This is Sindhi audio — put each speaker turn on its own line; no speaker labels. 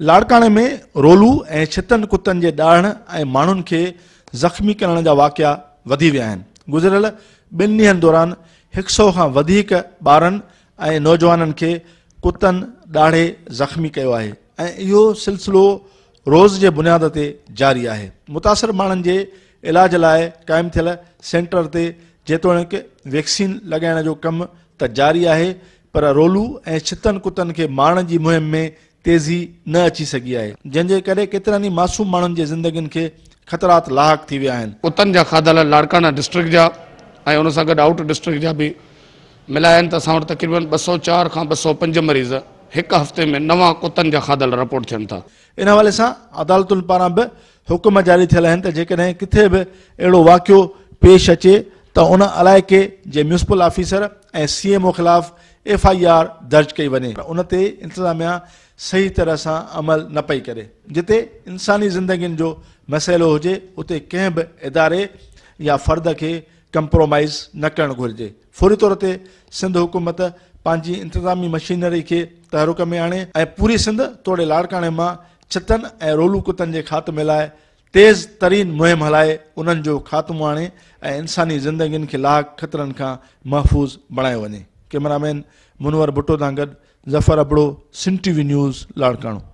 لاڙڪاڻي ۾ رولو ۽ ڇتن ڪتن جي ڏاڙهڻ ۽ ماڻهن کي زخمي ڪرڻ جا واقعا وڌي ويا آهن. گذريل ٻن ڏينهن دوران هڪ سئو کان وڌيڪ ٻارن ۽ نوجوانن کي ڪتن ڏاڙهي زخمي ڪيو آهي ۽ اهو سلسلو روز جي بنياد تي جاري آهي. متاثر ماڻهن جي علاج لاء قائم ٿيل سينٽر تي جيتوڻيڪ ويڪسين لڳائڻ جو ڪم ته جاري آهي پر رولو ۽ ڇتن ڪتن کي مارڻ جي مهم ۾ تيزي نه اچي سگهي آهي، جنهن جي ڪري ڪيترن ئي معصوم ماڻهن جي زندگين کي خطرات لاحق ٿي ويا آهن.
ڪتن جا کاڌل لاڙڪاڻا ڊسٽرڪٽ جا ۽ ان سان گڏ آئوٽ ڊسٽرڪٽ جا به ملايا آهن ته اسان وٽ تقريبن 204 کان 205 مريض هڪ هفتي ۾ نوان ڪتن جا کاڌل رپورٽ ٿين ٿا.
ان حوالي سان عدالتن پاران به حڪم جاري ٿيل آهن ته جيڪڏهن ڪٿي به اهڙو واقعو پيش اچي ته ان علائقي جي municipal officer ۽ C M O خلاف ايف I R درج ڪئي وڃي پر ان تي انتظاميا صحيح طرح سان عمل نه پئي ڪري. جتي انساني زندگين جو مسئلو هجي اتي ڪنهن به اداري يا فرد کي ڪمپرومائيز نه ڪرڻ گهرجي. فوري طور تي سنڌ حڪومت پنهنجي انتظامي مشينري کي تحرڪ ۾ آڻي ۽ پوري سنڌ توڙي لاڙڪاڻي مان ڇتن ۽ رولو ڪتن جي خاتمي لاء تيز ترين مهم هلائي انهن جو خاتمو آڻي ۽ انساني زندگين کي لاحق خطرن کان محفوظ بڻايو وڃي. ڪئميرامين منور ڀٽو سان گڏ Zafar Abro, Sindh T V news, Larkana.